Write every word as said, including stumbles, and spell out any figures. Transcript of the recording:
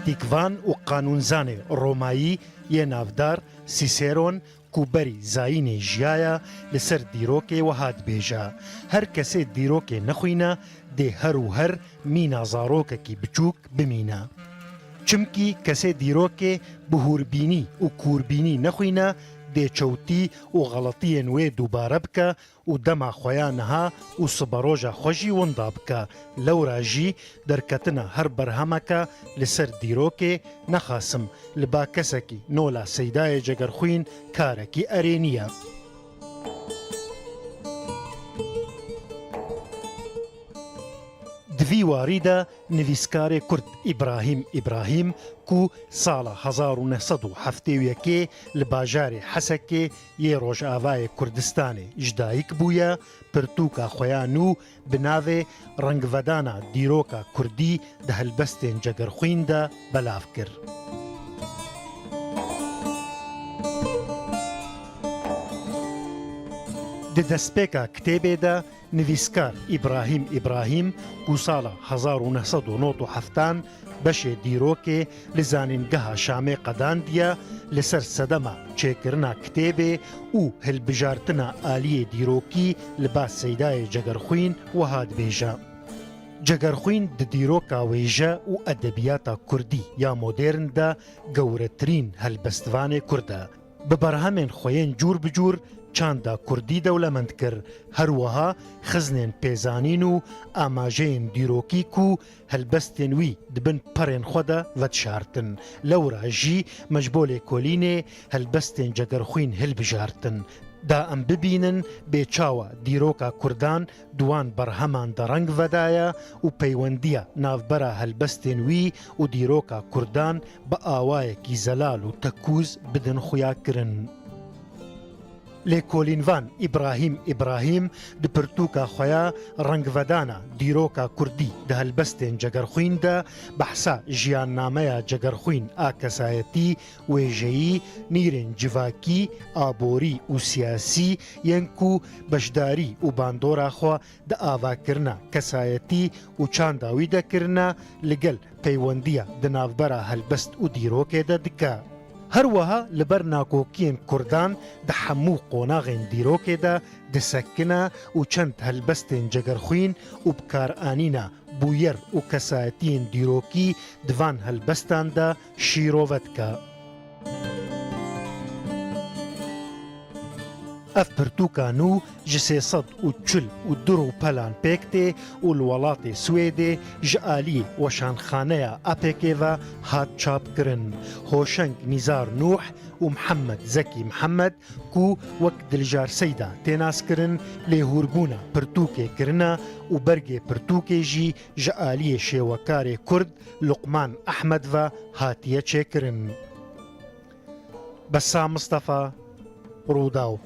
Antikvan û qanûnzanê Romayî yê navdar Sîseron ku berî zayînê jiyaya, li ser dîrokê wiha dibêje, her kesê dîrokê nexwîne, dê her û her mîna zarokekî biçûk bimîne. Çimkî kesê dîrokê bi hûrbînî û kûrbînî nexwîne, dê çewtî û xeletiyên wê dubare bike û dema xwe ya niha û siberoja xwe jî winda bike. Lewra jî derketina her berhemeke li ser dîrokê, nexasim li ba kesekî nola Seydayê Cegerxwîn, karekî erênî ye. Di vî warî de nivîskarê Kurd Îbrahîm Îbrahîm ku sala hezar û neh sed û heftê û yekê li bajarê Hesekê yê Rojavayê Kurdistanê ji dayik bûye, pirtûka xwe ya nû bi navê Rengvedana Dîroka Kurdî di Helbestên Cegerxwîn de belav kir. Di destpêka kitêbê de nivîskar Îbrahîm Îbrahîm ku sala hezar û neh sed û nod û heftan beşê dîrokê li Zanîngeha Şamê qedandiye, li ser sedema çêkirina kitêbê û hilbijartina aliyê dîrokî li ba Seydayê Cegerxwîn wiha dibêje, Cegerxwîn di dîroka wêje û edebiyata kurdî ya modern de gewretirîn helbestvanê kurd e. Bi berhemên xwe yên cûr bi cûr çanda kurdî dewlemend kir. Her wiha xiznên pêzanîn û amajeyên dîrokî ku helbestên wî di bin perên xwe de vedişartin. Lewra jî me ji bo lêkolînê helbestên Cegerxwîn hilbijartin. Da em bibînin bê çawa dîroka kurdan di wan berheman de reng vedaye û peywendiya navbera helbestên wî û dîroka kurdan bi awayekî zelal û tekûz bidin xuyakirin. Lêkolînvan Îbrahîm Îbrahîm di pirtûka xwe ya Rengvedana Dîroka Kurdî di Helbestên Cegerxwîn de behsa jiyannameya Cegerxwîn a kesayetî, wêjeyî, nîrên civakî, aborî û siyasî yên ku beşdarî û bandora xwe di avakirina kesayetî û çanda wî de kirine, li gel peywendiya di navbera helbest û dîrokê de dike. Her wiha li ber nakokiyên kurdan di hemû qonaxên dîrokê de disekine û çend helbestên Cegerxwîn û bikaranîna bûyer û kesayetiyên dîrokî di van helbestan de şîrove dike. Ev pirtûka nû ji sê sed û çil û du rûpelan pêk tê û li welatê Swêdê ji aliyê weşanxaneya A P K ve hat çapkirin. Hoşeng Nîzar Nûh û Mihemed Zekî Mihemed ku wek Diljar Seyda tê naskirin, lêhûrbûna pirtûkê kirine û bergê pirtûkê jî ji aliyê şêwekarê Kurd Luqman Ehmed ve hatiye çêkirin. Bessam Mistefa, Rûdaw.